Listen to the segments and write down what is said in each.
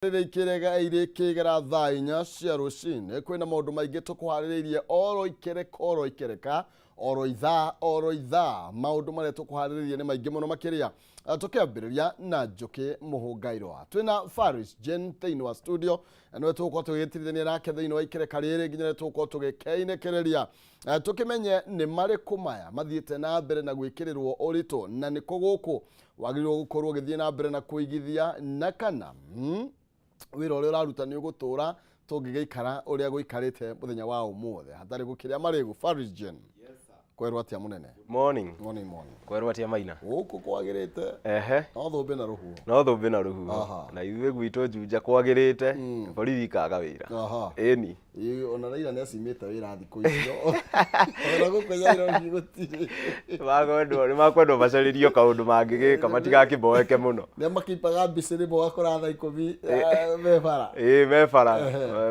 Rĩrĩ ikĩrega irĩkĩgera thaa 4 cia rũcinĩ, kwĩna maũndũ maingĩ tũkũharĩrĩirie oro ikereka oro ikereka oro ithaa oro ithaa. Maũndũ marĩa tũkũharĩrĩirie nĩ maingĩ mũno makĩria. Tũkĩambĩrĩria na Njũkĩ Mũhũngairwa, twĩna Faris Jane thĩinĩ wa studio, na nĩwe tũgũkorwo tũgĩgĩtirithania nake thĩinĩ wa ikereka rĩrĩ nginya rĩrĩa tũgũkorwo tũgĩkeinĩkĩrĩria, tũkĩmenye nĩ marĩkũ maya mathiĩte na mbere na gwĩkĩrĩrwo ũritũ, na nĩkũ gũkũ wagĩrĩirwo gũkorwo ũgĩthiĩ na mbere na kũigithia, na kana wĩra ũrĩa ũraruta nĩ ũgũtũra tũngĩgĩikara ũrĩa gũikarĩte mũthenya wa ũmũthĩ hatarĩ gũkĩrĩa marĩgu. Faris Jane, kwerwo atĩa mũnene? Morning. Morning, morning. Kwerwo atĩa, Maina? Gũkũ kwagĩrĩte. No thũmbĩ na rũhuho. No thũmbĩ na rũhuho. Na ithuĩ gwitũ Juja kwagĩrĩte, borithi ikaga wĩra. Ĩni. Ĩĩ, ona Raila nĩ acimĩte wĩra thikũ icio, ona gũkũ Nairobi gũtirĩ. Nĩ makwendwo macarĩrio kaũndũ mangĩgĩka matigakĩboeke mũno. Nĩ makipaga mbici rĩmwe ũgakora thaa 10 me bara. Ĩĩ, me bara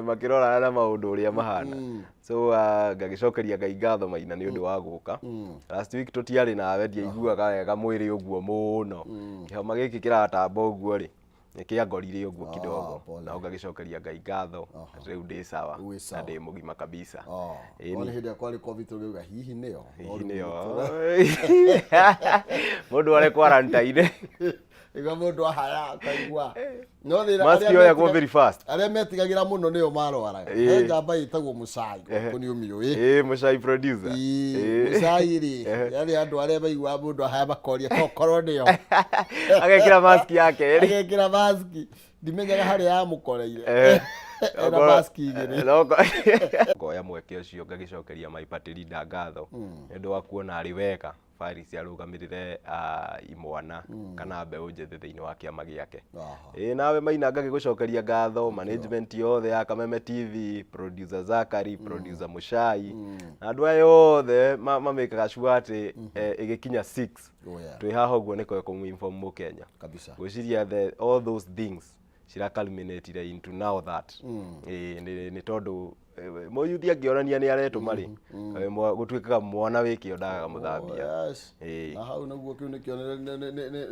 makĩrorana na maũndũ ũrĩa mahana. So ngagĩcokeria Ngai ngatho, Maina, nĩ ũndũ wa gũka. Last week tũtiarĩ nawe, ndiaiguaga wega mwĩrĩ ũguo mũno. Kĩhoma gĩkĩ kĩratamba ũguo rĩ, nĩ kĩangorire ũguo kidogo. Pole. Na ngagĩcokeria Ngai ngatho atĩ rĩu ndĩ sawa Wĩ na sawa. ndĩ mũgima kabisa. No nĩ hĩndĩ ĩrĩa kwarĩ COVID tũrĩuga hihi nĩyo. No Hihi rĩu nĩyo mũndũ arĩ quarantine Igua mũndũ ahaya akaigua no thĩna Mask arĩa yoyagwo very fast. Arĩa metigagĩra mũno nĩo marwaraga. He njamba ĩtagwo Mũcai gũkũ, nĩ ũmĩũĩ? Ĩĩ, Mũcai producer. Mũcai rĩ, yarĩ andũ arĩa maiguaga mũndũ ahaya makoria tokorwo nĩyo. Agekĩra mask yake rĩ. Agekĩra maski, ndimenyaga harĩa yamũkoreire. Ena maski igĩrĩ. Ngoya mweke ũcio ngagĩcokeria my party leader ngatho nĩ ũndũ wa kuona arĩ wega Faris arũgamĩrĩre imwana kana mbeũ njĩthĩ thĩinĩ wa kĩama gĩake. Ĩĩ, nawe Maina ngagĩgũcokeria ngatho, management yothe ya Kameme TV, producer Zakari, producer Mushai na andũ aya othe mamĩkaga sure atĩ ĩgĩkinya 6 twĩ haha ũguo nĩko kũmũ-inform mũkenya. Ngwĩciria all those things cira culminatire into now that ĩĩ, nĩ tondũ mũyuthi angĩonania nĩ aretũma rĩ, gũtuĩkaga mwana wĩ kĩo ndagaga mũthambia. Oh, yes. Na hau nĩguo kĩu nĩkĩo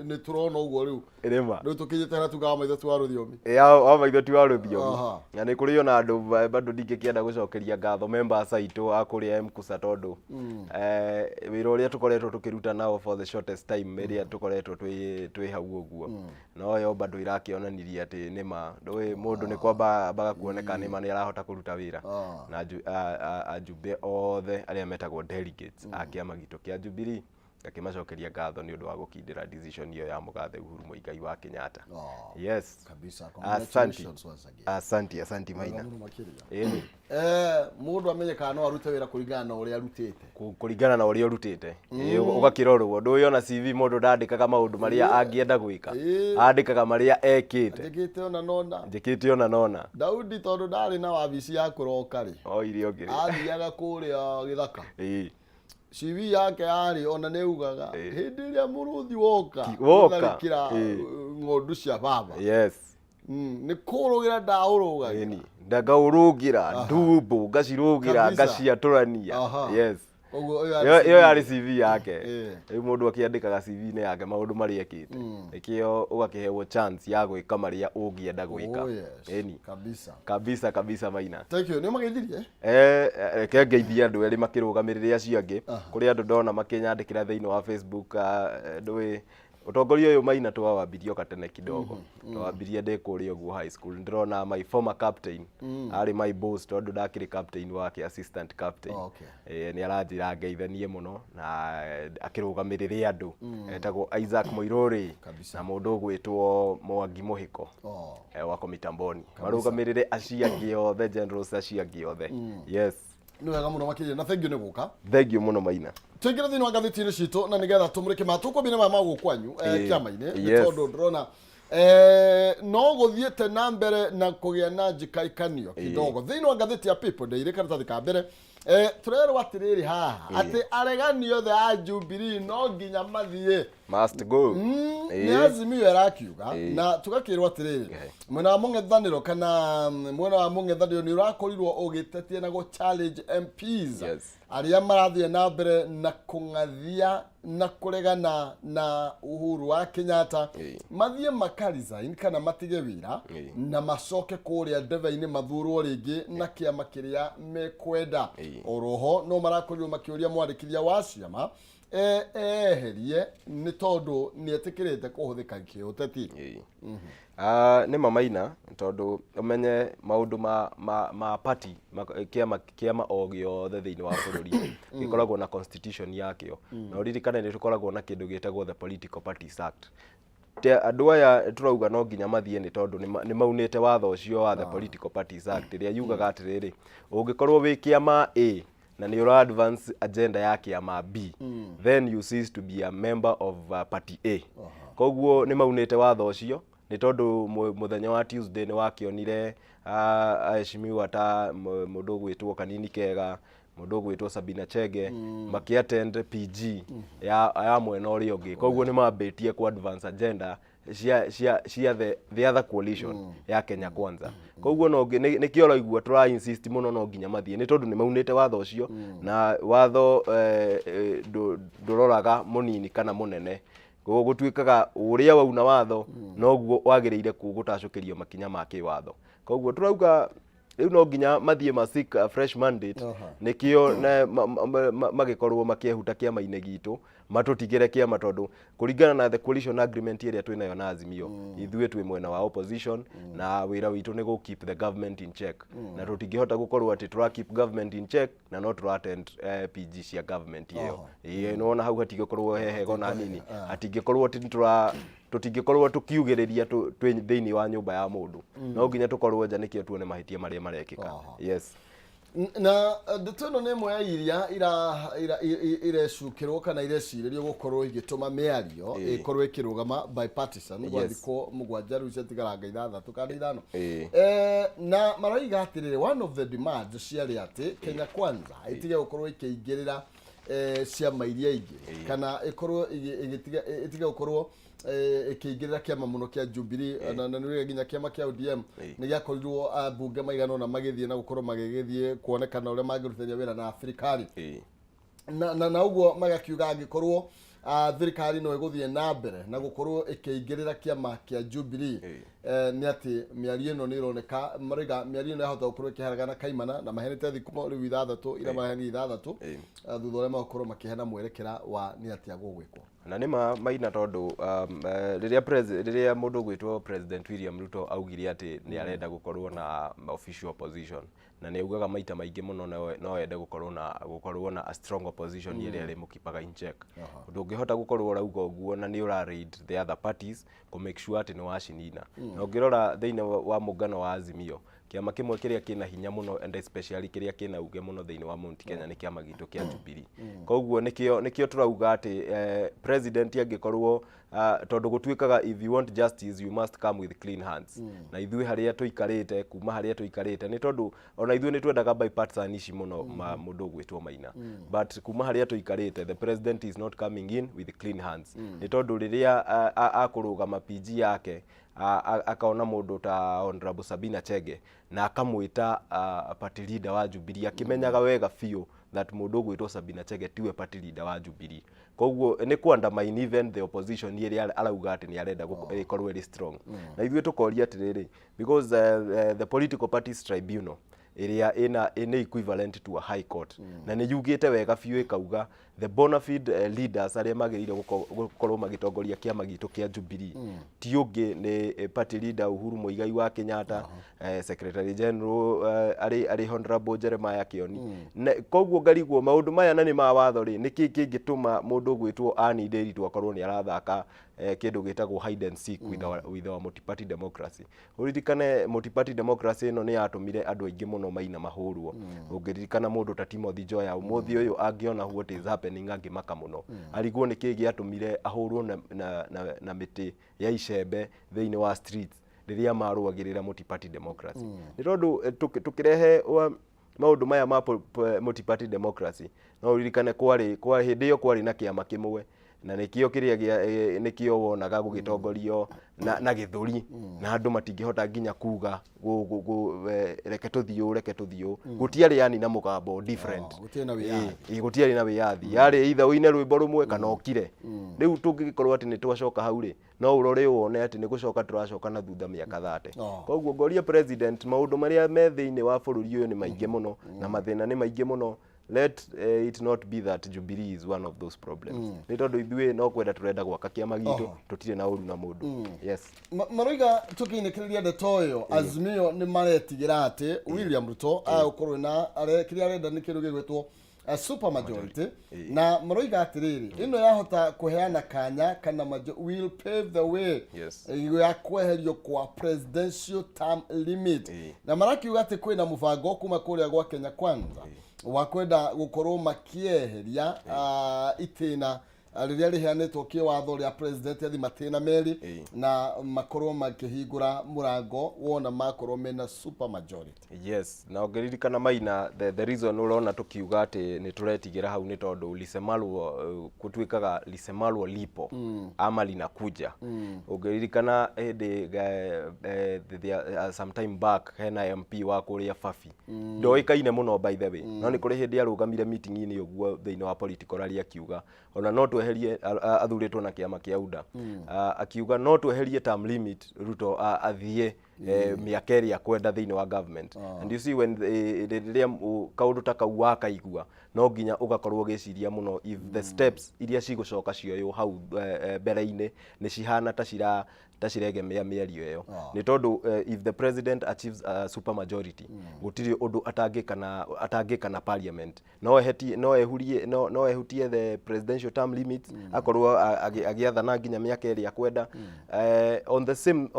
nĩ tũrona ũguo rĩu. Rĩma. Rĩu tũkinyĩte harĩa tugaga maitho ti wa rũthiomi. Ya wa maitho ti wa rũthiomi. Na nĩ kũrĩ ona andũ bado ndingĩkĩenda gũcokeria ngatho members aitũ a kũrĩa MKUSA tondũ wĩra ũrĩa tũkoretwo tũkĩruta nao for the shortest time ĩrĩa tũkoretwo twĩ hau ũguo, noyo bado irakĩonanirie atĩ nĩma ndũĩ mũndũ nĩ kwamba ambaga kuoneka nĩma nĩ arahota kũruta wĩra. Na ajumbe othe arĩa metagwo delegates a kĩama gitũ kĩa Jubilee, ngakĩmacokeria ngatho nĩ ũndũ wa gũkindĩra decision ĩyo ya mũgathe Uhuru Muigai wa Kenyatta. Yes. Asante. Congratulations once again. Asanti, asanti, Wega Maina. mũno makĩria. Ĩni. Mũndũ amenyekaga no arute wĩra kũringana na ũrĩa arutĩte. Kũringana na ũrĩa ũrutĩte. Ĩĩ, ũgakĩrorwo ndũĩ ona CV mũndũ ndandĩkaga maũndũ marĩa angĩenda gwĩka, andĩkaga marĩa ekĩte. Njĩkĩte ona nona. Njĩkĩte ona nona. Daudi tondũ ndarĩ na wabici ya kũroka rĩ, oire ũngĩ athiaga kũrĩa gĩthaka. CV yake yarĩ ona nĩ ugaga hĩndĩ ĩrĩa mũrũthi woka woka, gũtharĩkĩra ng'ondu cia baba, nĩ kũrũgĩra ndaũrũgagĩra. Ĩni, ndagaũrũgĩra ndumbu ngacirũgĩra, ngaciatũrania. Koguo ĩyo ĩyo yarĩ ĩyo CV. Yarĩ CV yake. Rĩu mũndũ akĩandĩkaga CV-inĩ yake maũndũ marĩa ekĩte, nĩkĩo ũgakĩhewo chance ya gwĩka marĩa ũngĩenda gwĩka. Oh, yes. Ĩni. Kabisa. Kabisa kabisa, Maina. Thank you. Nĩ ũmageithirie? Reke ngeithie andũ erĩ makĩrũgamĩrĩre acio angĩ. Kũrĩ andũ ndona makĩnyandĩkĩra thĩinĩ wa Facebook. Ndũĩ ũtongoria ũyũ, Maina, twawambirie o gatene kidogo, twawambirie ndĩ kũrĩa ũguo high school. Ndĩrona my former captain arĩ my boss tondũ ndakĩrĩ captain wake, assistant captain. Nĩ aranjĩra ngeithanie mũno na akĩrũgamĩrĩre andũ etagwo Isaac Mũirũrĩ na mũndũ ũgwĩtwo Mwangi Mũhĩko wako mitamboni, marũgamĩrĩre acio angĩ othe, generals acio angĩ othe. Yes. Nĩ wega mũno makĩria na thank you nĩ gũka. Thank you mũno, Maina. Tũingĩre thĩinĩ wa ngathĩti-inĩ citũ na nĩgetha tũmũrĩke ma tũkwambia nĩ maya ma gũkũ kwanyu kĩama-inĩ nĩ tondũ ndĩrona no gũthiĩte na mbere na kũgĩa na njikaikanio kidogo thĩinĩ wa ngathĩti ya People Daily, karatathi ka mbere. Tũrerwo atĩrĩrĩ haha atĩ aregani othe a Jubilee no nginya mathiĩ. Must go. Nĩ Azimio ĩrakiuga na tũgakĩrwo atĩrĩrĩ, mwena wa mũng'ethanĩro kana mwena wa mũng'ethanĩro nĩ ũrakorirwo ũgĩtetia na gũ challenge MPs arĩa marathiĩ na mbere na kũng'athia na kũregana na Uhuru wa Kenyatta, mathiĩ maka resign kana matige wĩra na macoke kũrĩa ndebe-inĩ mathurwo rĩngĩ na kĩama kĩrĩa mekwenda. Oroho no marakorirwo makĩũria mwandĩkithia wa ciama eherie nĩ tondũ nĩ etĩkĩrĩte kũhũthĩka kĩũteti. Ah, nĩ ma Maina, tondũ ũmenye maũndũ ma party kĩama o gĩothe thĩinĩ wa bũrũri gĩkoragwo na constitution yakĩo, na ũririkane nĩ tũkoragwo na kĩndũ gĩtagwo the Political Parties Act. Andũ aya tũrauga no nginya mathiĩ nĩ tondũ nĩ maunĩte watho ũcio wa the Political Parties Act, ĩrĩa yugaga atĩrĩrĩ, ũngĩkorwo wĩ kĩama A na nĩ ũra advance agenda ya kĩama B, then you cease to be a member of party A. Koguo nĩ maunĩte watho ũcio nĩ tondũ mũthenya wa Tuesday nĩ wakĩonire aheshimiwa ta mũndũ ũgwĩtwo Kanini Kega, mũndũ ũgwĩtwo Sabina Chege makĩ-attend PG ya mwena ũrĩa ũngĩ. Koguo nĩ mambĩtie ku advance agenda cia the other coalition ya Kenya Kwanza. Koguo no nĩkĩo ũraigua tũra insist mũno no nginya mathiĩ, nĩ tondũ nĩ maunĩte watho ũcio, na watho ndũroraga mũnini kana mũnene. Koguo gũtuĩkaga ũrĩa wauna watho noguo wagĩrĩire gũtacũkĩrio makinya ma kĩwatho. Koguo tũrauga rĩu no nginya mathiĩ ma seek a fresh mandate. Nĩkĩo magĩkorwo makĩehuta kĩama-inĩ gitũ, matũtigĩre kĩama, tondũ kũringana na the coalition agreement ĩrĩa twĩnayo na Azimio, ithuĩ twĩ mwena wa opposition na wĩra witũ nĩ gũ keep the government in check, na tũtingĩhota gũkorwo atĩ tũra keep government in check na no tũra attend PG cia government ĩyo. Ĩĩ, nĩwona hau hatingĩkorwo he hega ona hanini, hatingĩkorwo atĩ nĩtũra tũtingĩkorwo tũkiugĩrĩria twĩ thĩinĩ wa nyũmba ya mũndũ. No nginya tũkorwo nja nĩkĩo tuone mahĩtia marĩa marekĩka. Yes. Na ndeto ĩno nĩ ĩmwe ya iria irecukĩrwo kana irecirĩrio gũkorwo igĩtũma mĩario ĩkorwo ĩkĩrũgama bipartisan gwa thikũ 7 rĩu ciatigaranga 6 kana 5. Na maroiga atĩrĩrĩ, one of the demands ciarĩ atĩ Kenya Kwanza ĩtige gũkorwo ĩkĩingĩrĩra ciama iria ingĩ, kana ĩkorwo ĩtige gũkorwo ĩkĩingĩrĩra kĩama mũno kĩa Jubilee, na nĩ nginya kĩama kĩa ODM nĩ gĩakorirwo ambunge maigana ũna magĩthiĩ na gũkorwo magĩgĩthiĩ kuonekana ũrĩa mangĩrutithania wĩra na thirikari, na ũguo magakiuga angĩkorwo thirikari no ĩgũthiĩ na mbere na gũkorwo ĩkĩingĩrĩra kĩama kĩa Jubilee, nĩ atĩ mĩario ĩno nĩ ĩroneka marauga mĩario ĩno yahota gũkorwo ĩkĩharagana kaimana, na mahenete thikũ rĩu 6 ira mahenire 6 thutha ũrĩa magũkorwo makĩheana mwerekera wa nĩ atĩa gũgwĩkwo. Na nĩ ma Maina, tondũ rĩrĩa mũndũ ũgwĩtwo President William Ruto augire atĩ nĩ arenda gũkorwo na official opposition, na nĩ augaga maita maingĩ mũno no ende gũkorwo na a strong opposition ĩrĩa ĩrĩmũkeepaga in check, ndũngĩhota gũkorwo ũrauga ũguo na nĩ ũra raid the other parties kũ make sure atĩ nĩ wacinina. Na ũngĩrora thĩinĩ wa mũngano wa Azimio, kĩama kĩmwe kĩrĩa kĩna hinya mũno and especially kĩrĩa kĩna uge mũno thĩinĩ wa Mount Kenya nĩ kĩama gitũ kĩa Jubilee. Koguo nĩkĩo tũrauga atĩ president angĩkorwo tondũ gũtuĩkaga if you want justice, you must come with clean hands, na ithuĩ harĩa tũikarĩte, kuma harĩa tũikarĩte, nĩ tondũ ona ithuĩ nĩ twendaga bipartisan ici mũno ma mũndũ ũgwĩtwo Maina, but kuma harĩa tũikarĩte, the president is not coming in with clean hands, nĩ tondũ rĩrĩa akũrũgama PG yake, akaona mũndũ ta Honorable Sabina Chege na akamwĩta party leader wa Jubilee, akĩmenyaga wega biũ that mũndũ ũgwĩtwo Sabina Chege tiwe party leader wa Jubilee. Koguo nĩ kũ undermine even the opposition ĩrĩa arauga atĩ nĩ arenda ĩkorwo ĩrĩ strong. Na ithuĩ tũkoria atĩrĩrĩ, because the Political Parties Tribunal ĩrĩa ĩna nĩ equivalent to a high court, na nĩ yugĩte wega biũ ĩkauga the bona fide leaders arĩa magĩrĩire gũkorwo magĩtongoria kĩama gitũ kĩa Jubilee ti ũngĩ nĩ party leader Uhuru Muigai wa Kenyatta, secretary general arĩ Honorable Jeremiah Kioni. Koguo ngarigwo maũndũ maya na nĩ ma watho rĩ, nĩkĩ kĩngĩtũma mũndũ ũgwĩtwo Anne Nderitu akorwo nĩ arathaka kĩndũ gĩtagwo hide and seek with our multi-party democracy? Ũririkane multi-party democracy ĩno nĩ yatũmire andũ aingĩ mũno Maina mahũrwo. Ũngĩririkana mũndũ ta Timothy Njoya, ũmũthĩ ũyũ angĩona what is happening angĩmaka mũno, arigwo nĩ kĩĩ gĩatũmire ahũrwo na mĩtĩ ya icembe thĩinĩ wa streets rĩrĩa marũagĩrĩra multi-party democracy. Nĩ tondũ tũkĩrehe Maũndũ maya ma multi-party democracy, no ũririkane kwarĩ kwa hĩndĩ ĩyo kwarĩ na kĩama kĩmwe, na nĩkĩo kĩrĩa nĩkĩo wonaga gũgĩtongorio na gĩthũri, na andũ matingĩhota nginya kuga reke tũthiĩ ũũ, reke tũthiĩ ũũ. Gũtiarĩ yani na mũgambo different. Oh, gũtiarĩ na wĩyathi. Ĩ, gũtiarĩ na wĩyathi. Yarĩ either ũine rwĩmbo rũmwe kana ũkire. Rĩu tũngĩgĩkorwo atĩ nĩ twacoka hau rĩ, no ũrore wone atĩ nĩ gũcoka tũracoka na thutha mĩaka 30. Koguo ngoria president, maũndũ marĩa me thĩinĩ wa bũrũri ũyũ nĩ maingĩ mũno, na mathĩna nĩ maingĩ mũno. Let it not be that Jubilee is one of those problems, nĩ tondũ ithuĩ no kwenda tũrenda gwaka kĩama gitũ. Tũtirĩ na ũru na mũndũ. Yes. Maroiga tũkĩinĩkĩrĩria ndeto ĩyo, Azimio nĩ maretigĩra atĩ William Ruto agũkorwo na kĩrĩa arenda nĩ kĩndũ gĩgwĩtwo a super majority, na maroiga atĩrĩrĩ, ĩno yahota kũheana kanya kana will pave the way ya kweherio kwa presidential term limit. Na marakiuga atĩ kwĩna mũbango kuma kũrĩa gwa Kenya Kwanza wa kwenda gũkorwo makĩeheria itĩna rĩrĩa rĩheanĩtwo kĩwatho rĩa president athi matĩna merĩ, na makorwo makĩhingũra mũrango wona makorwo mena super majority. Yes, na ũngĩririkana, Maina, the reason ũrona tũkiuga atĩ nĩ tũretigĩra hau nĩ tondũ lisemalwo, gũtuĩkaga lisemalwo lipo ama linakuja. Ũngĩririkana hĩndĩ some time back, hena MP wa kũrĩa Fafi, ndoĩkaine mũno by the way, no nĩ kũrĩ hĩndĩ arũgamire meeting-inĩ ũguo thĩinĩ wa political rally, akiuga ona no tweherie, athurĩtwo na kĩama kĩa UDA, akiuga no tweherie term limit, Ruto athiĩ mĩaka ĩrĩa kwenda thĩinĩ wa government. And you see, when rĩrĩa kaũndũ ta kau wakaigua, no nginya ũgakorwo ũgĩciria mũno if the steps iria cigũcoka cioywo hau mbere-inĩ nĩ cihana ta cira ta ciregemea mĩario ĩyo, nĩ tondũ if the president achieves a super majority, gũtirĩ ũndũ atangĩka na parliament. No ehetie, no ehurie, no ehutie the presidential term limits, akorwo agĩathana nginya mĩaka ĩrĩa akwenda. On the same,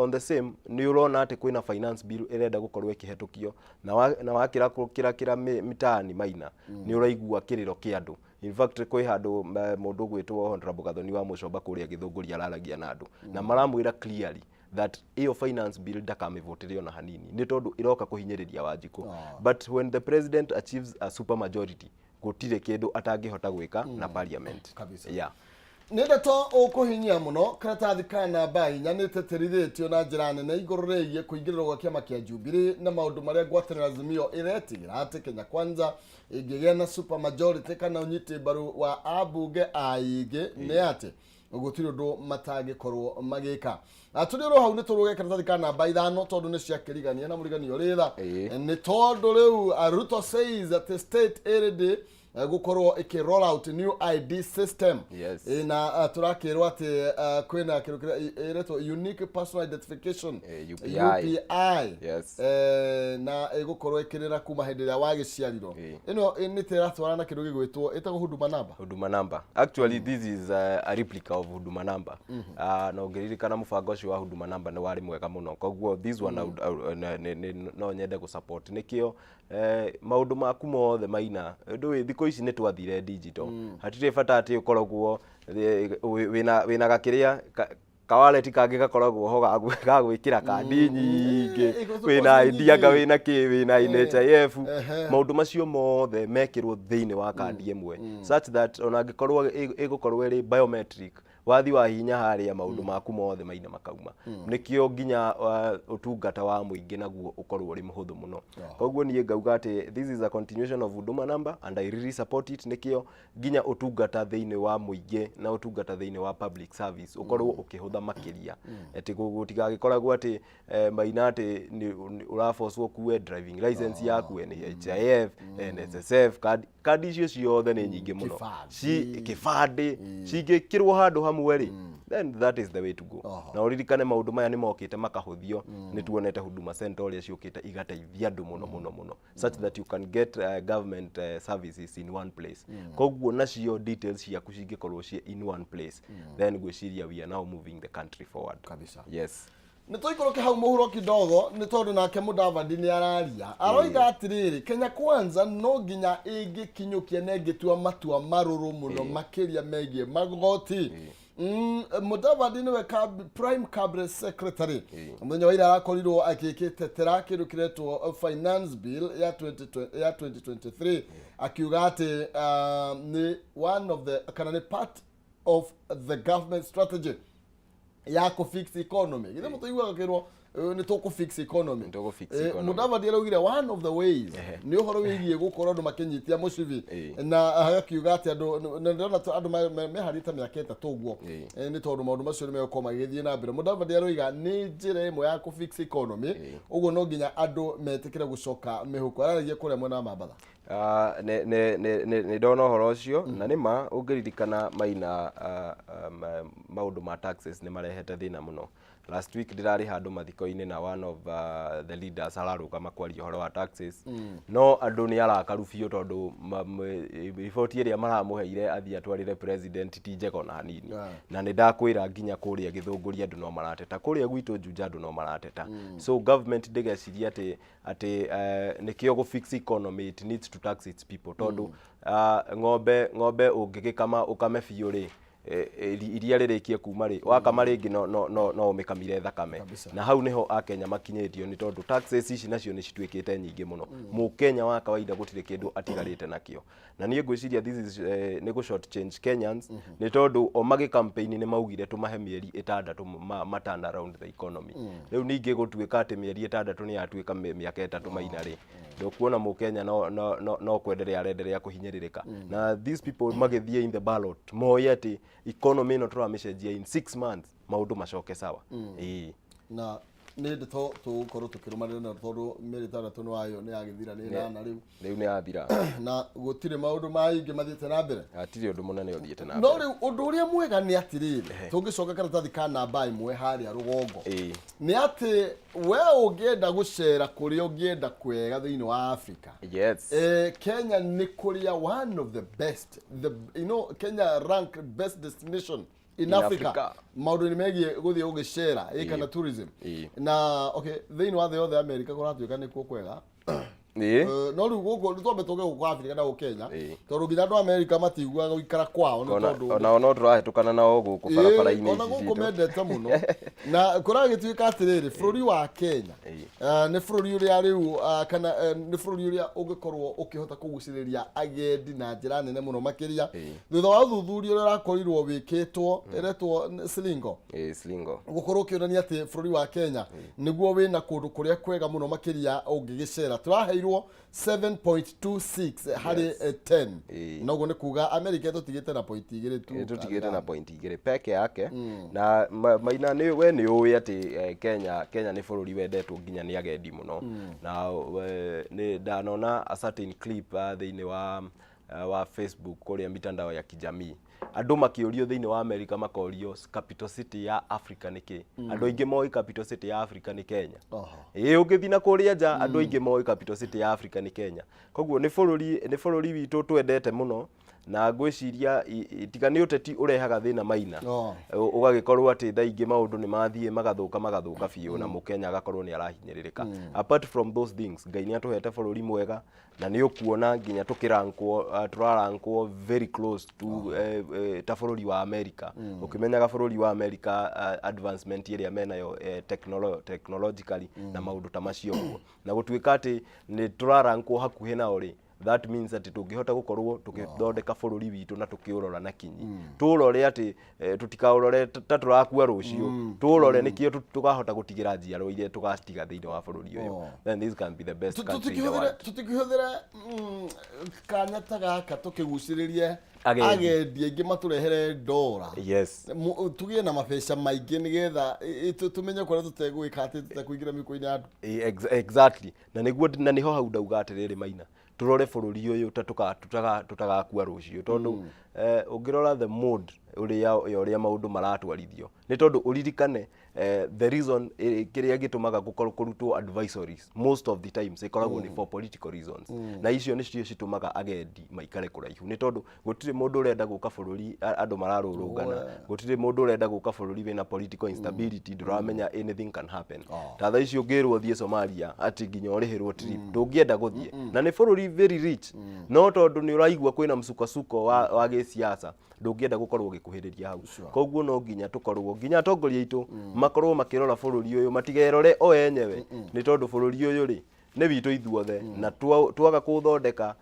nĩ ũrona atĩ kwĩna finance bill ĩrenda gũkorwo ĩkĩhetũkio, na wakĩra kĩra mitaani, Maina, nĩ ũraigua kĩrĩro kĩa andũ. In fact, kwĩ handũ mũndũ ũgwĩtwo Honorable Gathoni wa Mũcomba kũrĩa Gĩthũngũri araragia na andũ na maramwĩra clearly that ĩyo finance bill ndakamĩvotere ona hanini, nĩ tondũ ĩroka kũhinyĩrĩria Wanjikũ. But when the president achieves a super majority, gũtirĩ kĩndũ atangĩhota gwĩka na parliament. Kabisa. Nĩ ndeto ũkũhinyia mũno. Karatathi ka namba 4 nĩ tĩtĩrithĩtio na njĩra nene igũrũ rĩgiĩ kũingĩrĩrwo gwa kĩama kĩa Jubilee na maũndũ marĩa ngwatanĩro Azimio ĩretigĩra atĩ Kenya Kwanza ĩngĩgĩa na super majority kana ũnyiti mbaru wa ambunge aingĩ, nĩ atĩ gũtirĩ ũndũ matangĩkorwo magĩka. Tũrĩ oro hau, nĩ tũrũge karatathi ka namba 5, tondũ nĩ ciakĩrigania na mũriganio rĩtha. Nĩ tondũ rĩu Ruto says that the state ĩrĩ gũkorwo ĩkĩ roll out new ID system. Na tũrakĩrwo atĩ kwĩna kĩndũ kĩrĩa ĩretwo unique personal identification. UPI. UPI. Na ĩgũkorwo ĩkĩrĩra kuma hĩndĩ ĩrĩa wagĩciarirwo. Ĩno nĩ ta ĩratwarana na kĩndũ gĩgwĩtwo ĩtagwo Huduma Number. Huduma Number. Actually, this is a replica of Huduma Number. Na ũngĩririkana, mũbango ũcio wa Huduma Number nĩ warĩ mwega mũno. Koguo this one I would, no nyende gũ support. Nĩkĩo maũndũ maku mothe, Maina, ndũĩ thikũ ici nĩ twathire digital. Hatirĩ bata atĩ ũkoragwo wĩna gakĩrĩa kawaleti kangĩ gakoragwo ho ga gwĩkĩra kandi nyingĩ, wĩna ID, anga wĩna kĩ, wĩna NHIF. Maũndũ macio mothe mekĩrwo thĩinĩ wa kandi ĩmwe, such that ona angĩkorwo ĩgũkorwo ĩrĩ biometric, wathi wa hinya harĩa, maũndũ maku mothe, Maina, makauma. Nĩkĩo nginya ũtungata wa mũingĩ naguo ũkorwo ũrĩ mũhũthũ mũno. Koguo niĩ ngauga atĩ this is a continuation of Huduma Number and I really support it, nĩkĩo nginya ũtungata thĩinĩ wa mũingĩ na ũtungata thĩinĩ wa public service ũkorwo ũkĩhũtha makĩria, atĩ gũtigagĩkoragwo atĩ Maina, atĩ nĩ ũrabocwo ũkue driving license yaku, NHIF, NSSF card. Kandi icio ciothe nĩ nyingĩ mũno. Kĩbandĩ. Kĩbandĩ cingĩkĩrwo handũ hamwe rĩ, then that is the way to go. Na ũririkane maũndũ maya nĩ mokĩte makahũthio. Nĩ tuonete Huduma Center ũrĩa ciũkĩte igateithia andũ mũno mũno mũno, such that you can get government services in one place. Koguo nacio details ciaku cingĩkorwo ciĩ in one place, then ngwĩciria we are now moving the country forward. Kabisa. Yes. Nĩ tũikũrũke hau mũhuro kidogo, nĩ tondũ nake Mũdavadi nĩ araria, aroiga atĩrĩrĩ, Kenya Kwanza no nginya ĩngĩkinyũkia na ĩngĩtua matua marũrũ mũno makĩria megiĩ magoti. Mudavadi nĩwe prime cabinet secretary. Mũthenya wa ira arakorirwo agĩgĩtetera kĩndũ kĩretwo finance bill ya 2020 ya 2023, akiuga atĩ nĩ one of the, kana nĩ part of the government strategy ya kũ fix economy. Githĩ mũtũiguaga kĩrwo nĩ tũkũ fix economy? Nĩ tũkũ fix Eh, economy. Mudavadi araugire one of the ways nĩ ũhoro wĩgiĩ gũkorwo andũ makĩnyitia mũcibi, na agakiuga atĩ andũ, na ndĩrona andũ meharĩte mĩaka 3 ũguo, nĩ tondũ maũndũ macio nĩ megũkorwo magĩgĩthiĩ na mbere. Mudavadi aroiga nĩ njĩra ĩmwe ya kũ fix economy, ũguo no nginya andũ metĩkĩre gũcoka mĩhuko. Araragia kũrĩa mwena wa Mambatha. Ah, nĩ ndona ũhoro ũcio, na nĩ ma ũngĩririkana, Maina, maũndũ ma taxes nĩ marehete thĩna mũno. Last week ndĩrarĩ handũ mathiko-inĩ na one of the leaders ararũgama kwaria ũhoro wa taxes, no andũ nĩ arakaru biũ tondũ riboti ĩrĩa maramũheire athiĩ atwarĩre president ti njega ona hanini. Na nĩ ndakwĩra nginya kũrĩa Gĩthũngũri andũ no marateta, kũrĩa gwitũ Juja andũ no marateta. So government ndĩgeciria atĩ nĩkĩo gũ fix economy it needs to tax its people, tondũ ng'ombe ũngĩgĩkama ũkame biũ rĩ, iria rĩrĩkie kuma rĩ, wakama rĩngĩ no ũmĩkamire thakame. Na hau nĩho akenya makinyĩtio, nĩ tondũ taxes ici nacio nĩ cituĩkĩte nyingĩ mũno. Mũkenya wa kawaida gũtirĩ kĩndũ atigarĩte nakĩo, na niĩ ngwĩciria this is nĩ gũ short change Kenyans, nĩ tondũ o magĩ campaign nĩ maugire tũmahe mĩeri 6 ma turn around the economy. Rĩu ningĩ gũtuĩka atĩ mĩeri 6 nĩ yatuĩka mĩaka 3, Maina, rĩ, ndũkuona mũkenya no kwenderea arenderea kũhinyĩrĩrĩka. Na these people magĩthiĩ in the ballot moĩ atĩ economy ĩno tũramĩcenjia in 6 months, maũndũ macoke sawa, ĩĩ. Na nĩ ndeto tũgũkorwo tũkĩrũmanĩrĩra nayo, tondũ mĩeri 6 nĩ wayo nĩ yagĩthira, nĩ 8 rĩu. Rĩu nĩ yathira. Na gũtirĩ maũndũ maingĩ mathiĩte na mbere. Hatirĩ ũndũ mũnene ũthiĩte na No mbere. rĩu ũndũ ũrĩa mwega nĩ atĩrĩrĩ, tũngĩcoka karatathi ka namba 1 harĩa rũgongo, nĩ atĩ we ũngĩenda gũcera kũrĩa ũngĩenda kwega thĩinĩ wa Africa, Kenya nĩ kũrĩa one of the best, Kenya rank best destination in In Africa, Africa. Maũndũ-inĩ megiĩ gũthiĩ gũgĩcera kana tourism. Na okay, thĩinĩ wa thĩ yothe, America kũratuĩka nĩkuo kwega. No rĩu gũkũ nĩ twambe tũke gũkũ Africa na gũkũ Kenya, tondũ nginya andũ a America matiguaga gũikara kwao nĩ tondũ Onao no tũrahĩtũkana nao gũkũ barabara-inĩ ona ici gũkũ citũ. Mendete mũno, na kũragĩtuĩka atĩrĩrĩ, bũrũri wa Kenya nĩ bũrũri ũrĩa rĩu kana nĩ bũrũri ũrĩa ũngĩkorwo ũkĩhota kũgucĩrĩria agendi na njĩra nene mũno makĩria, thutha wa ũthuthuria ũrĩa ũrakorirwo wĩkĩtwo ĩretwo Slingo, Ĩĩ, Slingo. Gũkorwo ũkĩonania atĩ bũrũri wa Kenya nĩguo wĩna kũndũ kũrĩa kwega mũno makĩria ũngĩgĩcera. Tũraheirwo 7.26 harĩ 10. Na ũguo nĩ kuga America ĩtũtigĩte na point 2 tu. Tũtigĩte na point 2 peke yake. Na Maina, nĩ we nĩ ũĩ atĩ Kenya nĩ bũrũri wendetwo nginya nĩ agendi mũno. Na nĩ ndanona a certain clip thĩinĩ wa Facebook kũrĩa mitandao ya kijamii, andũ makĩũrio thĩinĩ wa America, makorio capital city ya Africa nĩ kĩ. Andũ aingĩ moĩ capital city ya Africa nĩ Kenya. Ĩĩ, ũngĩthiĩ na kũrĩa nja, andũ aingĩ moĩ capital city ya Africa nĩ Kenya. Koguo nĩ bũrũri witũ twendete mũno, na ngwĩciria tiga nĩ ũteti ũrehaga thĩna, Maina, ũgagĩkorwo atĩ thaa ingĩ maũndũ nĩ mathiĩ magathũka, magathũka biũ, na mũkenya agakorwo nĩ arahinyĩrĩrĩka. Apart from those things, Ngai nĩ atũhete bũrũri mwega, na nĩ ũkuona nginya tũkĩrankwo, tũrarankwo very close to ta bũrũri wa America, ũkĩmenyaga bũrũri wa America advancement ĩrĩa menayo technologically na maũndũ ta macio ũguo, na gũtuĩka atĩ nĩ tũrarankwo hakuhĩ nao rĩ, that means atĩ tũngĩhota gũkorwo tũgĩthondeka bũrũri witũ na tũkĩũrora na kinyi, tũũrore atĩ tũtikaũrore ta tũrakua rũciũ, tũũrore nĩkĩo tũkahota gũtigĩra njiarwa iria tũgacitiga thĩinĩ wa bũrũri ũyũ, then this can be the best country in the world. Tũtikĩhũthĩre kanya ta gaka tũkĩgucĩrĩrie Agendi. Agendi aingĩ matũrehere ndora, tũgĩe na mabeca maingĩ, nĩgetha tũmenye kũrĩa tũtegwĩka atĩ tũtekũingĩra mĩhuko-inĩ ya andũ. Exactly, na nĩguo na nĩho hau ndauga atĩrĩrĩ, Maina, tũrore bũrũri ũyũ ta tũtagakua rũciũ, tondũ ũngĩrora the mode ũrĩa ya ũrĩa maũndũ maratwarithio, nĩ tondũ ũririkane The reason kĩrĩa gĩtũmaga gũkorwo kũrutwo advisories most of the times ĩkoragwo nĩ for political reasons, na icio nĩcio citũmaga agendi maikare kũraihu, nĩ tondũ gũtirĩ mũndũ ũrenda gũka bũrũri andũ mararũrũngana, gũtirĩ mũndũ ũrenda gũka bũrũri wĩna political instability, ndũramenya anything can happen. Ta thaa ici ũngĩrwo ũthiĩ Somalia atĩ nginya ũrĩhĩrwo trip, ndũngĩenda gũthiĩ, na nĩ bũrũri very rich, no tondũ nĩ ũraigua kwĩna msukasuko wa gĩsiasa, ndũngĩenda gũkorwo ũgĩkuhĩrĩria hau. Koguo no nginya tũkorwo nginya atongoria aitũ makorwo makĩrora bũrũri ũyũ, matigerore o enyewe, nĩ tondũ bũrũri ũyũ rĩ nĩ witũ ithuothe, na twaga kũũthondeka,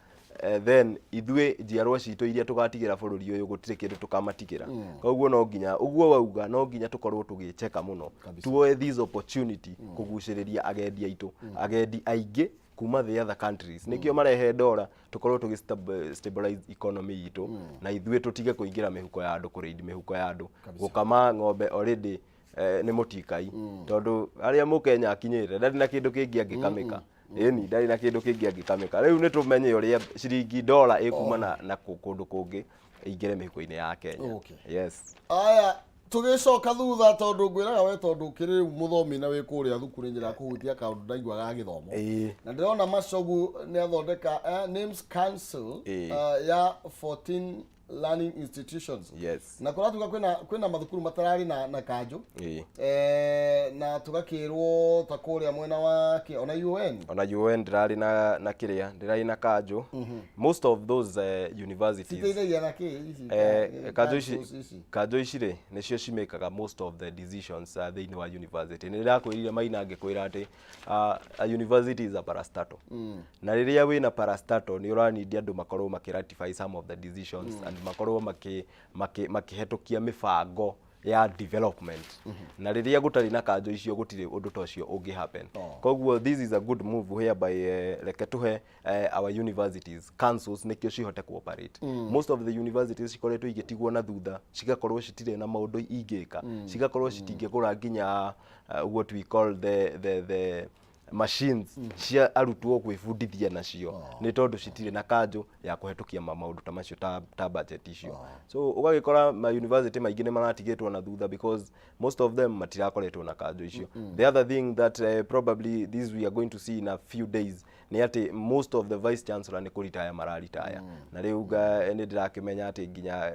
then ithuĩ njiarwa citũ iria tũgatigĩra bũrũri ũyũ gũtirĩ kĩndũ tũkamatigĩra. Koguo no nginya ũguo wauga, no nginya tũkorwo tũgĩcheka mũno, tuoe this opportunity kũgucĩrĩria agendi aitũ, agendi aingĩ kuma the other countries, nĩkĩo marehe ndora, tũkorwo tũgĩ stabilize economy itũ, na ithuĩ tũtige kũingĩra mĩhuko ya andũ, kũraid mĩhuko ya andũ, gũkama ng'ombe already nĩ mũtikai, tondũ arĩa mũkenya akinyĩte ndarĩ na kĩndũ kĩngĩ angĩkamĩka. Ĩni ndarĩ na kĩndũ kĩngĩ angĩkamĩka. Rĩu nĩ tũmenye ũrĩa ciringi ndora ĩkuma na kũndũ kũngĩ ĩingĩre mĩhuko-inĩ ya Kenya. Yes. Aya, tũgĩcoka thutha, tondũ ngwĩraga we, tondũ ũkĩrĩ rĩu mũthomi na wĩ kũrĩa thukuru, njĩra kũhutia kaũndũ ndaigua ga gĩthomo. Na ndĩrona Machogu nĩ athondeka Names Council ya 14 learning institutions. Na kũratuga kwĩna mathukuru matararĩ na kanjũ. Na tũgakĩrwo ta kũrĩa mwena wa ona UN. Ona UN ndĩrarĩ na kĩrĩa, ndĩrarĩ na kanjũ, most of those universities. Citeithagia na kĩ ici? Kanjũ ici councils ici? Kanjũ ici rĩ, nĩcio cimĩkaga most of the decisions thĩinĩ wa university. Nĩ ndĩrakwĩrire Maina ngĩkwĩra atĩ a university is a parastatal, na rĩrĩa wĩna parastatal nĩ ũranindi andũ makorwo makĩratify some of the decisions and makorwo makĩhetũkia mĩbango ya development, na rĩrĩa gũtarĩ na kanjũ icio, gũtirĩ ũndũ ta ũcio ũngĩ happen. Koguo this is a good move whereby reke tũhe our universities councils nĩkĩo cihote cooperate. Most of the universities cikoretwo igĩtigwo na thutha, cigakorwo citirĩ na maũndũ ingĩka, cigakorwo citingĩgũra nginya what we call the machines cia arutwo gwĩbundithia nacio, nĩ tondũ citirĩ na kanjũ ya kũhetũkia maũndũ ta macio ta budget icio. So ũgagĩkora ma university maingĩ nĩ maratigĩtwo na thutha because most of them matirakoretwo na kanjũ icio. The other thing that probably this we are going to see in a few days nĩ atĩ most of the vice chancellor nĩ kũritaya mararitaya, na rĩu nĩ ndĩrakĩmenya atĩ nginya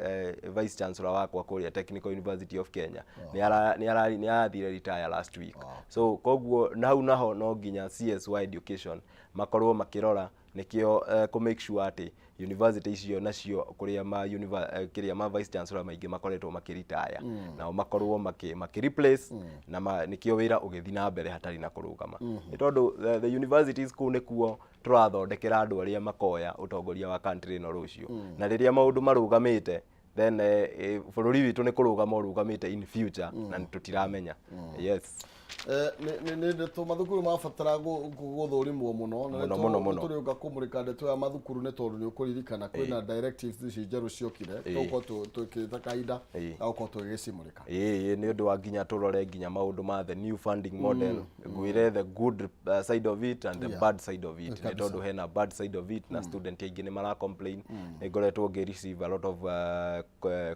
vice chancellor wakwa kũrĩa Technical University of Kenya nĩ arathire retire last week. So koguo na hau naho no nginya CS wa education makorwo makĩrora nĩkĩo kũ make sure atĩ university icio nacio kũrĩa ma kĩrĩa ma vice chancellor maingĩ makoretwo makĩritaya, nao makorwo makĩ replace na nĩkĩo wĩra ũgĩthiĩ na mbere hatarĩ na kũrũgama, nĩ tondũ the universities kũu nĩkuo tũrathondekera andũ arĩa makoya ũtongoria wa country ĩno rũciũ, na rĩrĩa maũndũ marũgamĩte, then bũrũri witũ nĩ kũrũgama ũrũgamĩte in future na tũtiramenya. Yes. Nĩ ndeto mathukuru mabatara gũthũrimwo mũno na Mũno, mũno, mũno. Tũrĩũka kũmũrĩka ndeto ya mathukuru, nĩ tondũ nĩ ũkũririkana kwĩna directives ici njerũ ciokire, tũgũkorwo tũkĩta kahinda ga gũkorwo tũgĩgĩcimũrĩka. Ĩĩ, nĩ ũndũ wa nginya tũrore nginya maũndũ ma the new funding model, ngwĩre the good side of it and the bad side of it, nĩ tondũ hena bad side of it na student aingĩ nĩ mara complain. Nĩ ngoretwo ngĩ receive a lot of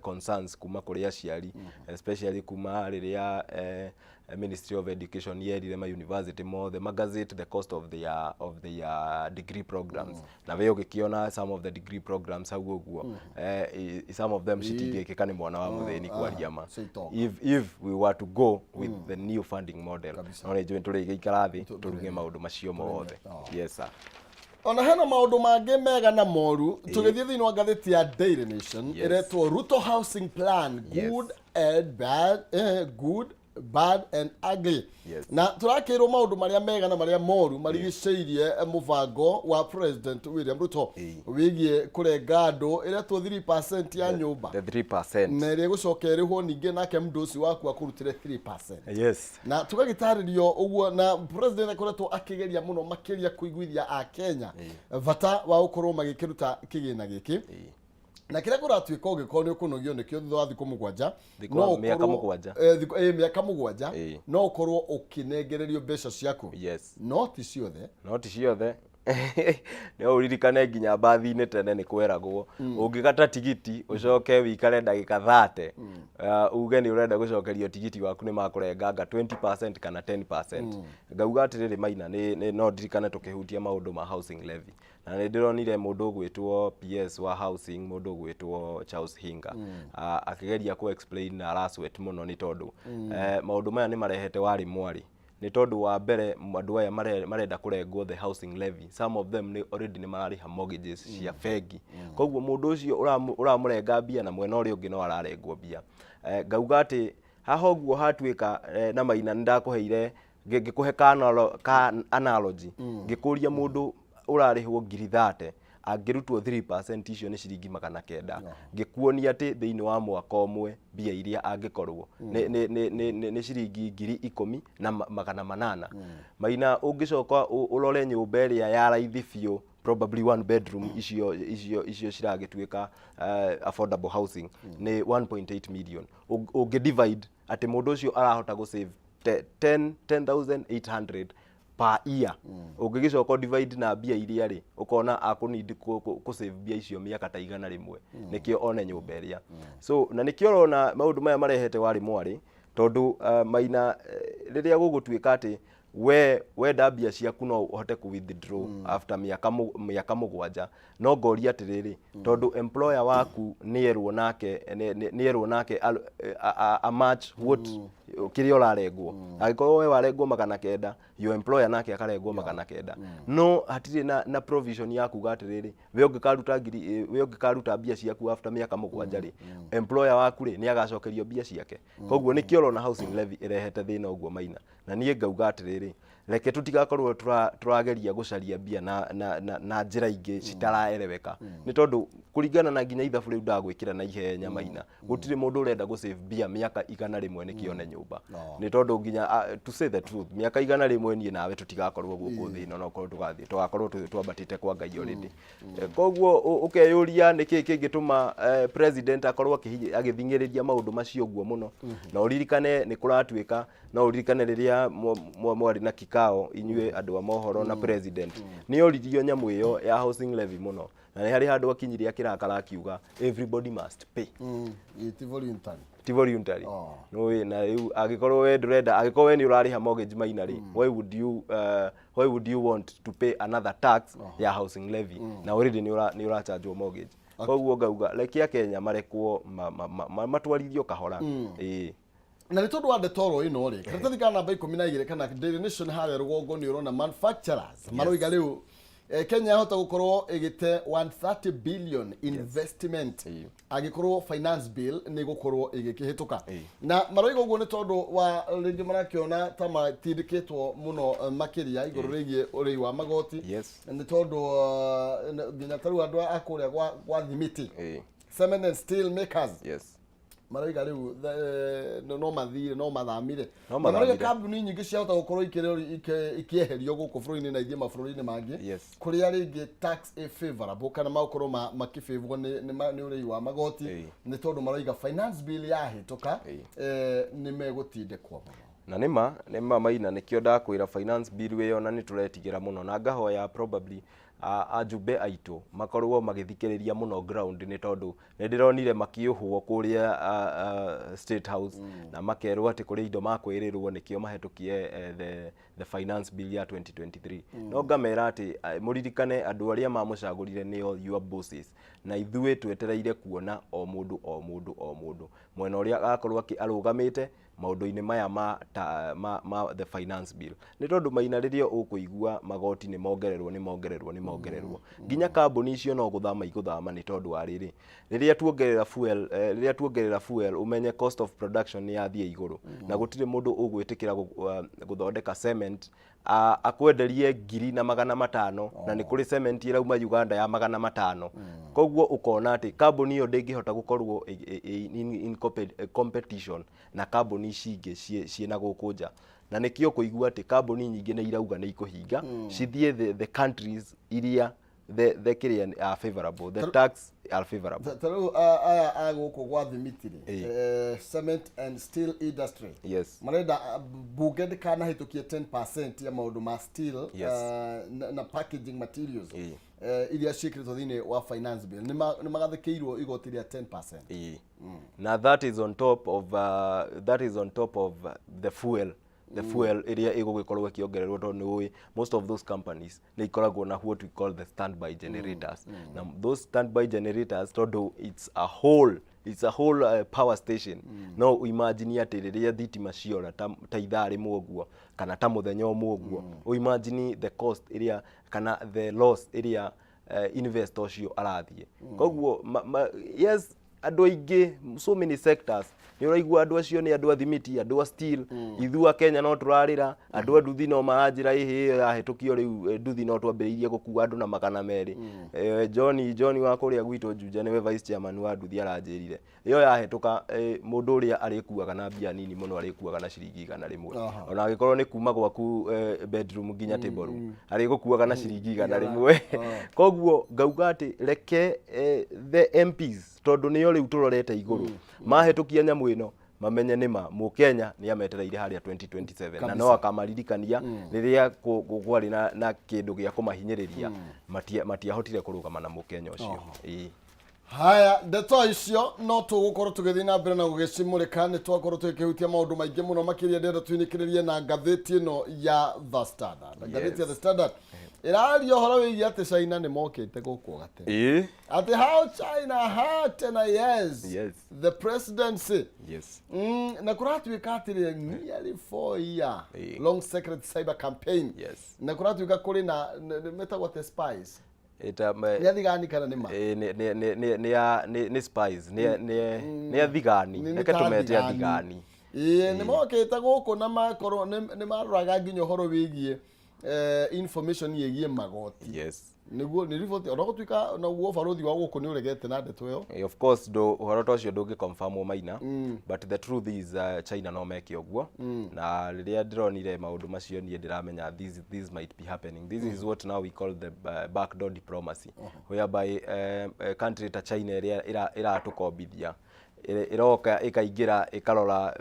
concerns kuma kũrĩ aciari, especially kuma rĩrĩa Ministry of Education yerire ma university mothe magazette the cost of their degree programs, na we ũgĩkĩona some of the degree programs hau ũguo, some of them citingĩkĩka nĩ mwana wa mũthĩni, kwaria ma, cia itonga. If we were to go with the new funding model. Kabisa. No nĩ njũĩ tũrĩgĩikara thĩ tũruge maũndũ macio mothe. Yes sir. Ona hena maũndũ mangĩ mega na moru tũgĩthiĩ thĩinĩ wa ngathĩti ya Daily Nation, ĩretwo Ruto Housing Plan, good and bad, good, bad and ugly. Na tũrakĩrwo maũndũ marĩa mega na marĩa moru marigicĩirie mũbango wa President William Ruto wĩgiĩ kũrenga andũ ĩretwo 3% ya nyũmba, the 3%, na ĩrĩa ĩgũcoka ĩrĩhwo ningĩ nake mũndũ ũcio waku akũrutĩre 3%. Na tũgagĩtarĩrio ũguo, na president akoretwo akĩgeria mũno makĩria kũiguithia akenya bata wa gũkorwo magĩkĩruta kĩgĩna gĩkĩ, na kĩrĩa kũratuĩka ũngĩkorwo nĩ ũkũnogio nĩkĩo thutha wa thikũ 7, no mĩaka ũkorwo- 7. Mĩaka 7, no ũkorwo ũkĩnengererio mbeca ciaku, no ti ciothe. No ti ciothe. No ũririkane nginya mbathi-inĩ tene nĩ kweragwo ũngĩgata tigiti ũcoke wĩikare ndagĩka 30, uge nĩ ũrenda gũcokerio tigiti waku, nĩ makũrenganga 20% kana 10%. Ngauga atĩrĩrĩ, Maina, nĩ no ndirikane tũkĩhutia maũndũ ma housing levy, na nĩ ndĩronire mũndũ ũgwĩtwo PS wa housing, mũndũ ũgwĩtwo Charles Hinga, akĩgeria kũ explain na arasweat mũno, nĩ tondũ maũndũ maya nĩ marehete warĩ mwarĩ, nĩ tondũ wa mbere andũ aya marenda kũrengwo the housing levy, some of them nĩ already nĩ mararĩha mortgages cia bengi. Koguo mũndũ ũcio ũramũrenga mbia na mwena ũrĩa ũngĩ no ararengwo mbia. Ngauga atĩ haha ũguo hatuĩka, na Maina, nĩ ndakũheire, ngĩkũhe ka analogy, ngĩkũria mũndũ ũrarĩhwo 30,000 angĩrutwo 3%, icio nĩ ciringi 900. Ngĩkuonia atĩ thĩinĩ wa mwaka ũmwe mbia iria angĩkorwo nĩ ciringi 18,800. Maina, ũngĩcoka ũrore nyũmba ĩrĩa ya raithi biũ, probably one bedroom, icio ciragĩtuĩka affordable housing, nĩ 1.8 million. Ũngĩ divide atĩ mũndũ ũcio arahota gũ save 10 10,800 per year, ũngĩgĩcoka divide na mbia iria rĩ, ũkona akũnidi kũ save mbia icio mĩaka ta 100 nĩkĩo one nyũmba ĩrĩa. So na nĩkĩo ũrona maũndũ maya marehete warĩ mwarĩ, tondũ Maina, rĩrĩa gũgũtuĩka atĩ we wenda mbia ciaku no ũhote ku withdraw after mĩaka 7, no ngoria atĩrĩrĩ, tondũ employer waku nĩerwo nake nĩerwo nake a match what kĩrĩa ũrarengwo. Angĩkorwo we warengwo 900, your employer nake akarengwo 900, no hatirĩ na provision ya kuga atĩrĩrĩ, we ũngĩkaruta ngiri we ũngĩkaruta mbia ciaku after mĩaka 7 rĩ, employer waku rĩ nĩ agacokerio mbia ciake. Koguo nĩkĩo ũrona housing levy ĩrehete thĩna ũguo, Maina. Na niĩ ngauga atĩrĩrĩ, reke tũtigakorwo tũrageria gũcaria mbia na njĩra ingĩ citaraereweka, nĩ tondũ kũringana na nginya ithabu rĩu ndagwĩkĩra na ihenya, Maina, gũtirĩ mũndũ ũrenda gũ save mbia mĩaka 100 nĩkĩo one nyũmba. No. Nĩ tondũ nginya to say the truth, mĩaka 100 niĩ nawe tũtigakorwo gũkũ thĩ ĩno, no korwo tũgathiĩ tũgakorwo twambatĩte kwa Ngai already. Koguo ũkeyũria nĩkĩ kĩngĩtũma president akorwo agĩthing'ĩrĩria maũndũ macio ũguo mũno. Na ũririkane nĩ kũratuĩka, no ũririkane rĩrĩa mwarĩ na kikao inyuĩ andũ a mohoro na president, nĩ oririo nyamũ ĩyo ya housing levy mũno, na nĩ harĩ handũ akinyire akĩrakara akiuga everybody must pay. Ti voluntary. Ti voluntary. Oh. Nĩũĩ, na rĩu angĩkorwo we ndũrenda, angĩkorwo we nĩ ũrarĩha mortgage, Maina rĩ, why would you want to pay another tax ya housing levy na already nĩ ũrachargewo mortgage? Koguo ngauga reke Akenya marekwo matwarithio kahora, ĩĩ. Na nĩ tondũ wa ndeto oro ĩno rĩ, karatathi ka namba 12 kana Daily Nation harĩa rũgongo, nĩ ũrona manufacturers maroiga rĩu Kenya yahota gũkorwo ĩgĩte 130 billion investment angĩkorwo finance bill nĩ gũkorwo ĩgĩkĩhĩtũka. Na maroiga ũguo nĩ tondũ wa rĩngĩ marakĩona ta matindĩkĩtwo mũno makĩria igũrũ rĩgiĩ ũrĩhi wa magoti, nĩ tondũ nginya ta rĩu andũ a kũrĩa gwa thimiti, cement and steel makers, maroiga rĩu no mathire, no mathamire. No Na maroiga mathamire. kambuni nyingĩ ciahota gũkorwo ikĩeherio gũkũ bũrũri-inĩ na ithiĩ mabũrũri-inĩ mangĩ kũrĩa rĩngĩ tax ĩ favorable, kana magũkorwo makĩfavor nĩ ũrĩhi wa magoti, nĩ tondũ maroiga finance bill yahĩtũka, nĩ megũtindĩkwo mũno. Na nĩma Maina, nĩkĩo ndakwĩra finance bill ĩyo, na nĩ tũretigĩra mũno, na ngahoya probably ajumbe aitũ makorwo magĩthikĩrĩria mũno ground, nĩ tondũ nĩ ndĩronire makĩũhwo kũrĩa State House na makerwo atĩ kũrĩ indo makwĩrĩrwo nĩkĩo mahĩtũkie the finance bill ya 2023. No ngamera atĩ mũririkane andũ arĩa mamũcagũrire nĩo your bosses, na ithuĩ twetereire kuona o mũndũ o mũndũ o mũndũ mwena ũrĩa agakorwo arũgamĩte maũndũ-inĩ maya ma the finance bill, nĩ tondũ Maina, rĩrĩa ũkũigua magoti nĩ mongererwo, nĩ mongererwo, nĩ mongererwo, nginya kambuni icio no gũthama igũthama, nĩ tondũ wa rĩrĩ, rĩrĩa tuongerera fuel, ũmenye cost of production nĩ yathiĩ igũrũ, na gũtirĩ mũndũ ũgwĩtĩkĩra gũthondeka cement akwenderie 1500, na nĩ kũrĩ cement ĩrauma Uganda ya 500. Koguo ũkona atĩ kambuni ĩyo ndĩngĩhota gũkorwo in competition na kambuni ici ingĩ ciĩ na gũkũ nja. Na nĩkĩo kũigua atĩ kambuni nyingĩ nĩ irauga nĩ ikũhinga cithiĩ the countries iria the kĩrĩa are favorable, the tax Are favorable. Ta rĩu aya a gũkũ gwa thimiti rĩ, cement and steel industry, marenda bunge ndĩkanahĩtũkie 10% ya maũndũ ma steel na packaging materials iria ciĩkĩrĩtwo thĩinĩ wa finance bill. Nĩ magathĩkĩirwo igoti rĩa 10%. Ĩĩ. Na that is on top of the fuel ĩrĩa ĩgũgĩkorwo ĩkĩongererwo, tondũ nĩ ũĩ most of those companies nĩ ikoragwo na what we call the standby generators. Na those standby generators, tondũ it's a whole power station, no imagine atĩ rĩrĩa thitima ciora ta ithaa rĩmwe ũguo kana ta mũthenya ũmwe ũguo, imagine the cost ĩrĩa kana the loss ĩrĩa investor ũcio arathiĩ. Koguo yes, andũ aingĩ, so many sectors, nĩ ũraigua andũ acio nĩ andũ a thimiti, andũ a steel. Ithuĩ a Kenya no tũrarĩra, andũ a nduthi no maranjĩra ĩhĩ ĩyo yahĩtũkio rĩu, nduthi no twambĩrĩirie gũkua andũ na 200. John wa kũrĩa gwitũ Juja nĩwe vice chairman wa nduthi, aranjĩrire ĩyo yahĩtũka, mũndũ ũrĩa arĩkuaga na mbia nini mũno arĩkuaga na ciringi 100. Ona angĩkorwo nĩ kuma gwaku bedroom nginya table room, arĩgũkuaga na ciringi 100. Koguo ngauga atĩ reke the MPs, tondũ nĩo rĩu tũrorete igũrũ, mahĩtũkia nyamũ ĩno, mamenye nĩma mũkenya nĩ ametereire harĩa 2027 na no akamaririkania rĩrĩa kwarĩ na kĩndũ gĩa kũmahinyĩrĩria, matiahotire kũrũgama na mũkenya ũcio. Ĩĩ. Haya, ndeto icio no tũgũkorwo tũgĩthiĩ na mbere na gũgĩcimũrĩka. Nĩ twakorwo tũgĩkĩhutia maũndũ maingĩ mũno makĩria. Ndĩrenda tũinĩkĩrĩrie na ngathĩti ĩno ya The Standard. Ngathĩti ya The Standard ĩraria ũhoro wĩgiĩ atĩ China nĩ mokĩte gũkũ gatene, atĩ how China hacked NIS the presidency. Na kũratuĩka atĩrĩ nearly 4 year long secret cyber campaign. Na kũratuĩka kũrĩ na metagwo atĩ spies, nĩ athigani kana nĩ ma? Nĩ spies, nĩ athigani. Nĩ Reke ta tũmete athigani. Athigani. Ĩĩ, nĩ mokĩte gũkũ na makorwo nĩ maroraga nginya ũhoro wĩgiĩ information ĩgiĩ magoti. Nĩguo nĩ riboti, ona gũtuĩka naguo barũthi wa gũkũ nĩ ũregete na ndeto ĩyo. Of course ũhoro ta ũcio ndũngĩ confirm Maina, but the truth is China no meke ũguo. Na rĩrĩa ndĩronire maũndũ macio, niĩ ndĩramenya this might be happening. This is what now we call the backdoor diplomacy, whereby country ta China ĩrĩa ĩratũkombithia ĩroka ĩkaingĩra ĩkarora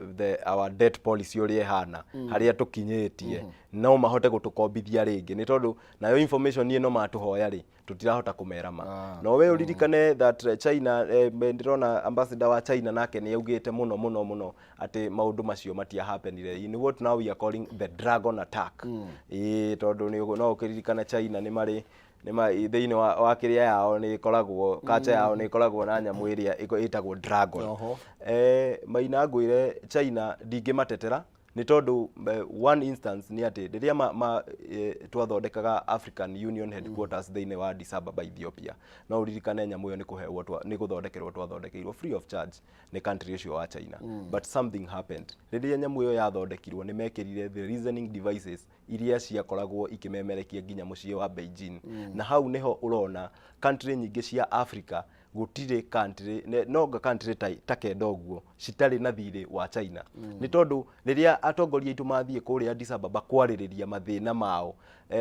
our debt policy ũrĩa ĩhana, harĩa tũkinyĩtie, no mahote gũtũkombithia rĩngĩ, nĩ tondũ nayo information ĩno matũhoya rĩ, tũtirahota kũmera ma. No we ũririkane that China, ndĩrona ambassador wa China nake nĩ augĩte mũno mũno mũno atĩ maũndũ macio matia happenire in what now we are calling the dragon attack. Ĩĩ, tondũ no ũkĩririkane China nĩ marĩ thĩinĩ wa kĩrĩa yao nĩ ĩkoragwo culture yao nĩ ĩkoragwo na nyamũ ĩrĩa ĩtagwo dragon. Maina, ngwĩre China ndingĩmatetera, nĩ tondũ one instance nĩ atĩ rĩrĩa twathondekaga African Union headquarters thĩinĩ wa Addis Ababa, Ethiopia, no ũririkane nyamũ ĩyo nĩ kũhewo nĩ gũthondekerwo twathondekeirwo free of charge nĩ country ũcio wa China. But something happened rĩrĩa nyamũ ĩyo yathondekirwo. Nĩ mekĩrire the listening devices iria ciakoragwo ikĩmemerekia nginya mũciĩ wa Beijing. Na hau nĩho ũrona country nyingĩ cia Africa, gũtirĩ country no nga country ta kenda ũguo citarĩ na thirĩ wa China, nĩ tondũ rĩrĩa atongoria aitũ mathiĩ kũrĩa Addis Ababa kwarĩrĩria mathĩna mao,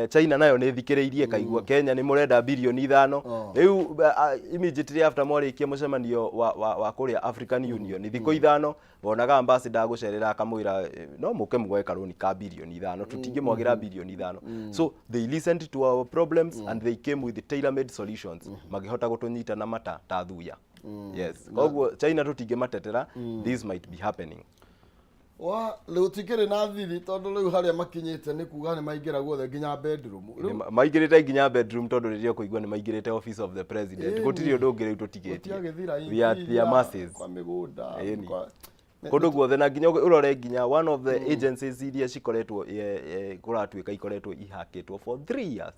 China nayo nĩ thikĩrĩirie ĩkaigua Kenya nĩ mũrenda birioni 5. Rĩu immediately after mwarĩkia mũcemanio wa kũrĩa African Union, thikũ 5 wonaga ambassador agũcerera akamwĩra, no mũke muoe karũni ka birioni 5, tũtingĩmwagĩra birioni 5." So they listened to our problems and they came with tailor made solutions, makĩhota gũtũnyita na mata ta thuya. Yes, koguo China tũtingĩmatetera. This might be happening. Wa rĩu tikĩrĩ na thiri, tondũ rĩu harĩa makinyĩte nĩ kuga nĩ maingĩra guothe nginya bedroom. Nĩ maingĩrĩte nginya bedroom, tondũ rĩrĩa ũkũigua nĩ maingĩrĩte office of the president, gũtirĩ ũndũ ũngĩ rĩu tũtigĩtie. Gũtiagĩthira. We are their masses. Kwa mĩgũnda. Ĩni. Kũndũ guothe, na nginya ũrore nginya one of the agencies iria cikoretwo kũratuĩka ikoretwo ihakĩtwo for 3 years.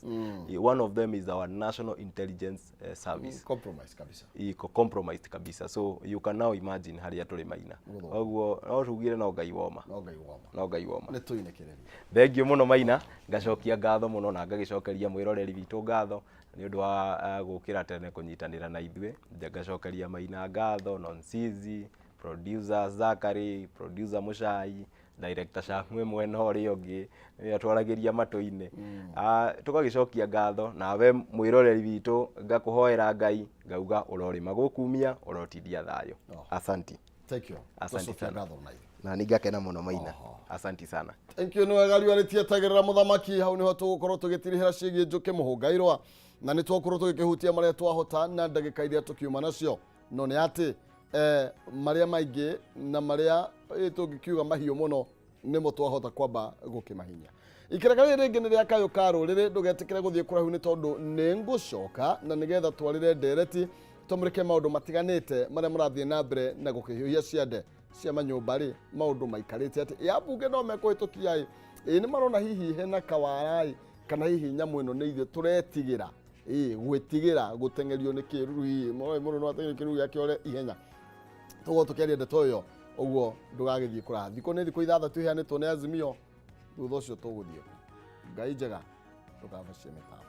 One of them is our National Intelligence Service. Compromise kabisa. Iko compromised kabisa. So you can now imagine harĩa tũrĩ, Maina. Gũthũka. Koguo no tugire no Ngai woma. No Ngai woma. No Ngai woma. Nĩ tũinĩkĩrĩrie. Thengiũ mũno, Maina. Ngacokia ngatho mũno na ngagĩcokeria mwĩroreri witũ ngatho nĩ ũndũ wa gũkĩra tene kũnyitanĩra na ithuĩ. Ngacokeria Maina ngatho, Nonsizi, producer Zachary, producer Mushai. Director Shamu mwena ũrĩa ũngĩ nĩwe atwaragĩria matũ-inĩ. Tũgagĩcokia ngatho nawe mwĩroreri witũ, ngakũhoera Ngai ngauga ũrorĩma gũkumia ũrotindia thayũ. Asanti. Thank you. Asante Tũcokia sana. ngatho na ithuĩ. Na ningakena mũno Maina. Asanti sana. Thank you. Nĩ wega riũa rĩtietagĩrĩra mũthamaki. Hau nĩho tũgũkorwo tũgĩtirihĩra ciĩgiĩ njũkĩ mũhũngairwa, na nĩ twakorwo tũgĩkĩhutia marĩa twahota na ndagĩka iria tũkiuma nacio, no nĩ atĩ marĩa maingĩ na marĩa tũngĩkiuga mahiũ mũno nĩmo twahota kwamba gũkĩmahinya. Ikereka rĩrĩ rĩngĩ nĩ rĩa kayũ ka rũrĩrĩ. Ndũgetĩkĩre gũthiĩ kũraihu nĩ tondũ nĩ ngũcoka na nĩgetha twarĩre ndereti tũmũrĩke maũndũ matiganĩte marĩa marathiĩ na mbere na gũkĩhiũhia ciande cia manyũmba rĩ, maũndũ maikarĩte atĩ ya mbunge no mekũhĩtũkia ĩ ĩ nĩ marona hihi hena kawara ĩ, kana hihi nyamũ ĩno nĩ ithuĩ tũretigĩra ĩ gwĩtigĩra gũteng'erio nĩ kĩruru, hihi mũndũ no ateng'erio kĩruru gĩake ore ihenya. Tũgũkorwo tũkĩaria ndeto ĩyo ũguo, ndũgagĩthiĩ kũraya. Thikũ nĩ thikũ 6 iheanĩtwo nĩ Azimio, thutha ũcio tũgũthiĩ Ngai njega, ndũkabacie mĩtambo.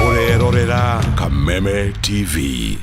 Ũrerorera Kameme TV.